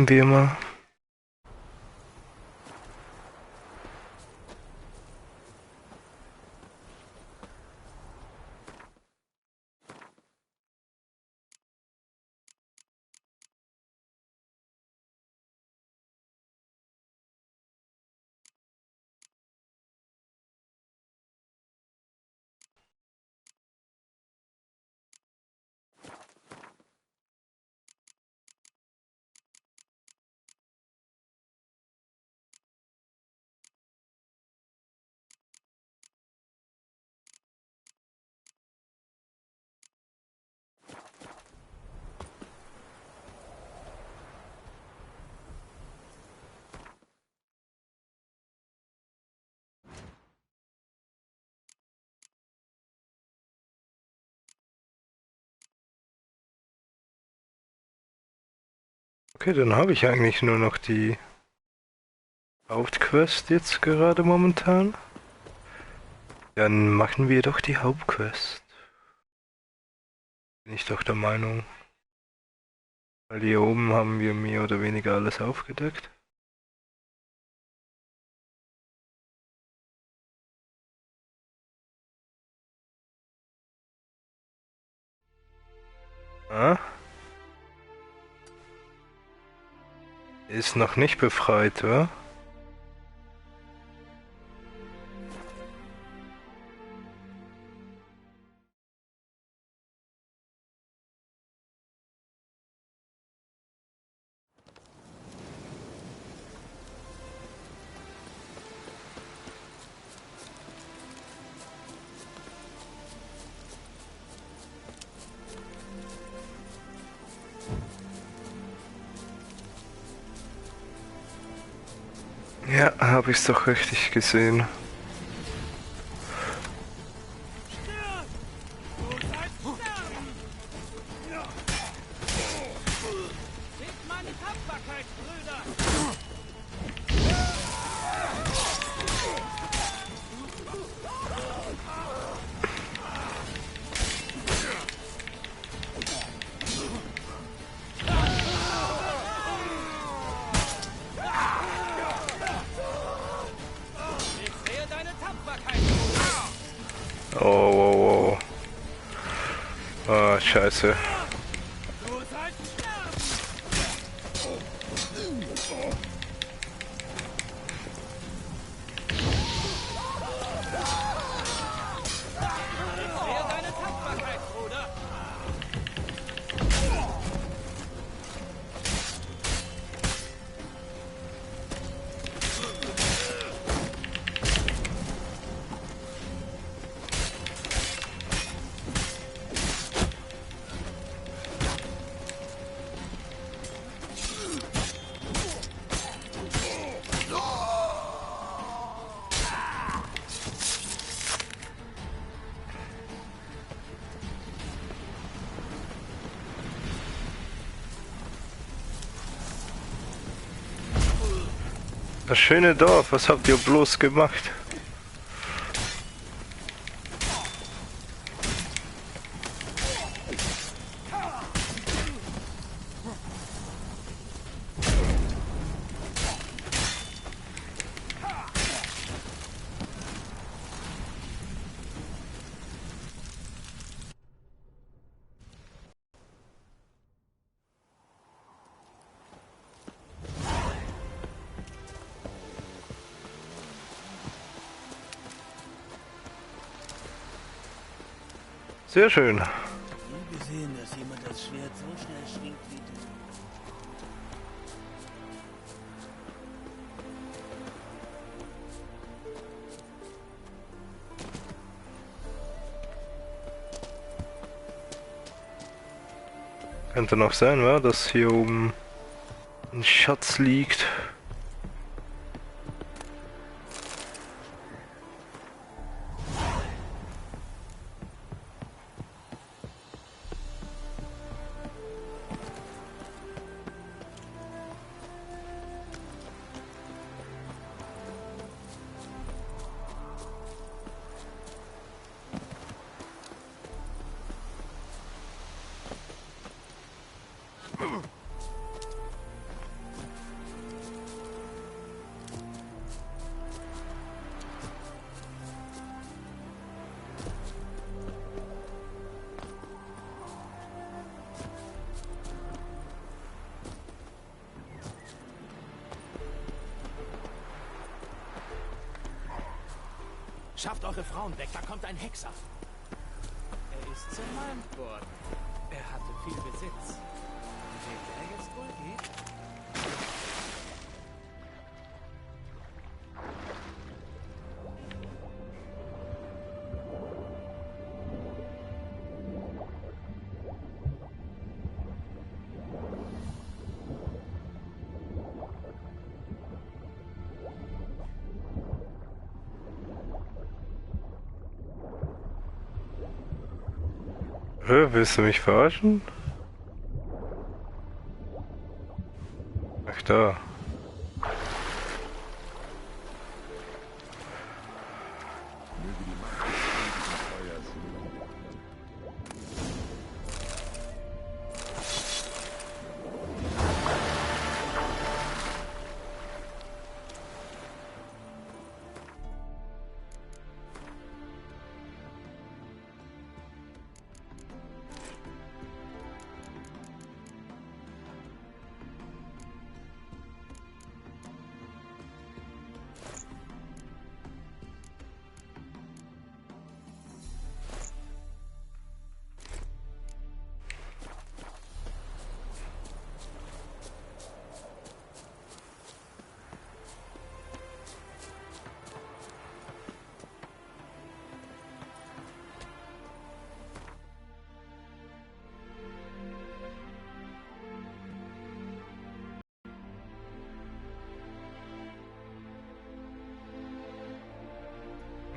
Gucken wir mal. Okay, dann habe ich eigentlich nur noch die Hauptquest jetzt gerade momentan. Dann machen wir doch die Hauptquest. Bin ich doch der Meinung. Weil hier oben haben wir mehr oder weniger alles aufgedeckt. Ah? Ist noch nicht befreit, oder? Ja, habe ich's doch richtig gesehen. Oh, oh, oh. Ah, scheiße. Das schöne Dorf, was habt ihr bloß gemacht? Sehr schön. Nie gesehen, dass jemand das Schwert so schnell schwingt wie du. Könnte noch sein, wa? Dass hier oben ein Schatz liegt. Schafft eure Frauen weg, da kommt ein Hexer. Er ist zermalmt worden. Er hatte viel Besitz. Wem der jetzt wohl geht? Willst du mich verarschen? Ach da.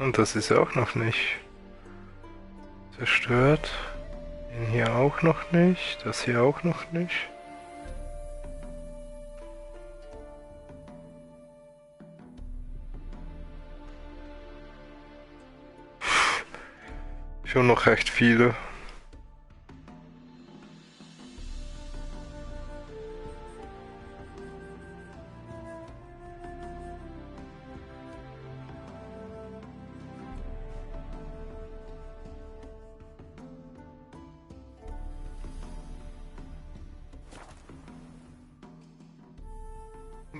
Und das ist auch noch nicht zerstört. Den hier auch noch nicht. Das hier auch noch nicht. Schon noch recht viele.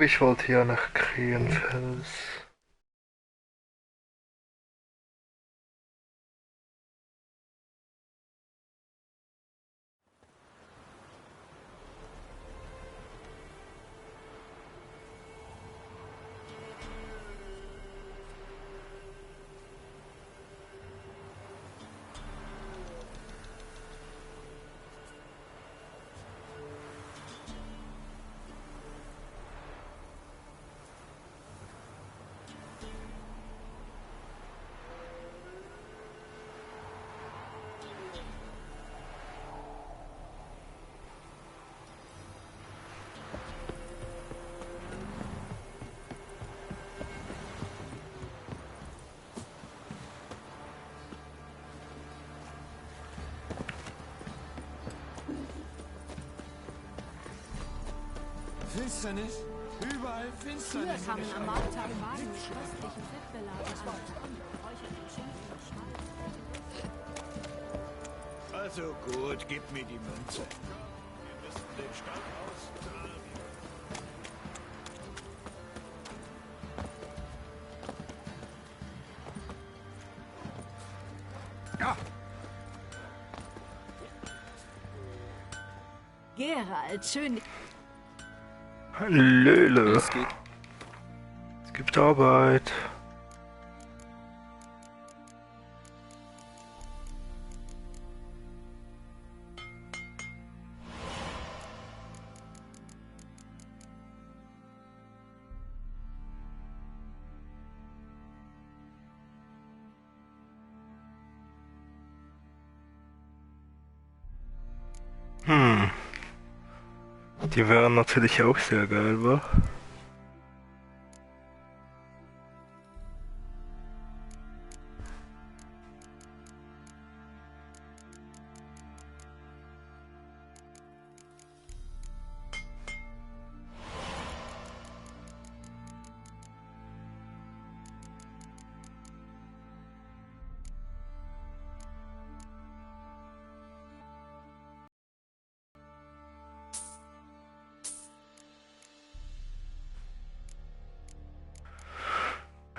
Ich wollte ja nach Krähenfels. Finsternis? Überall Finsternis. Früher kamen am Markttag Wagen mit köstlichen Fettbeladen an. Geräucherten Schinken und Schmalz. Also gut, gib mir die Münze. Wir müssen den Stadt austragen. Ja, Geralt, schön. Hallöle. es geht. Es gibt Arbeit. Die wären natürlich auch sehr geil, wa?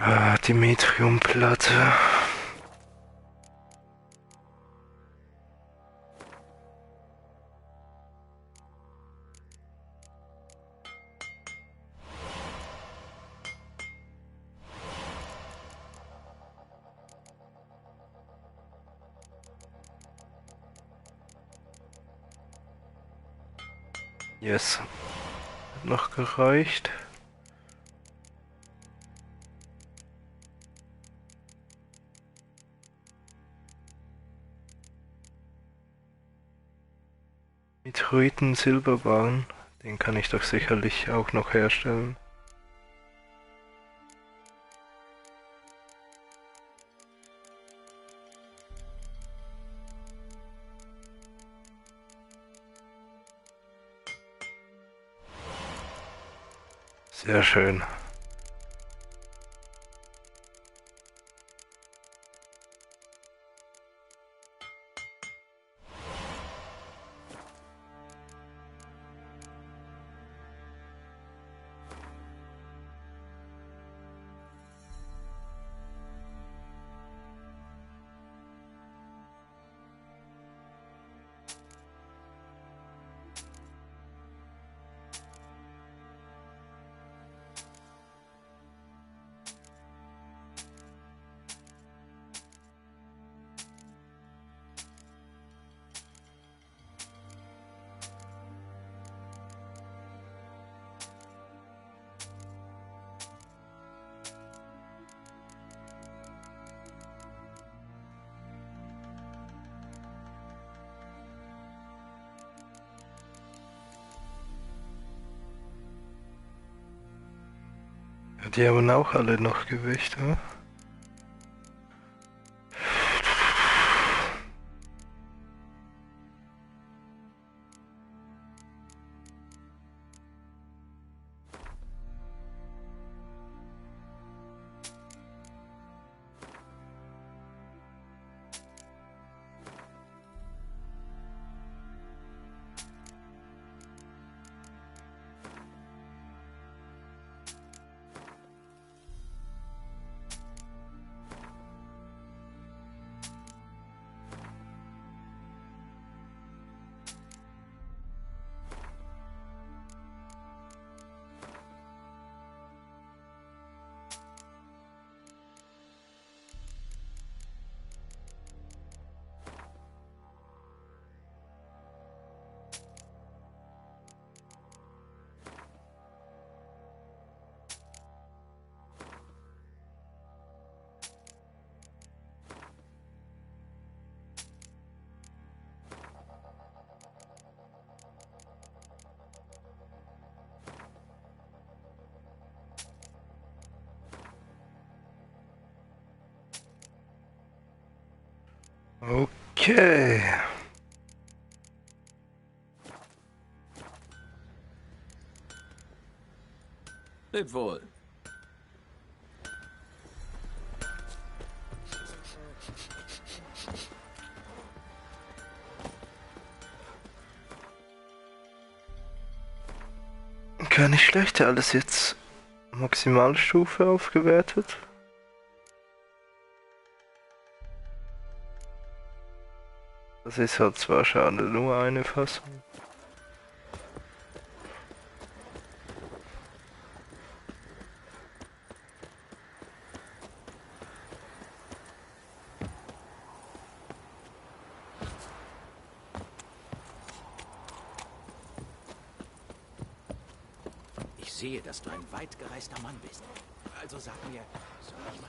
Ah, die Metriumplatte. Yes. Hat noch gereicht. Meteoriten Silberbarren, den kann ich doch sicherlich auch noch herstellen. Sehr schön. Ja, die haben auch alle noch Gewicht, oder? Okay. Leb wohl. Gar nicht schlecht, alles jetzt Maximalstufe aufgewertet. Das ist halt zwar schade, nur eine Fassung. Ich sehe, dass du ein weit gereister Mann bist. Also sag mir, soll ich mal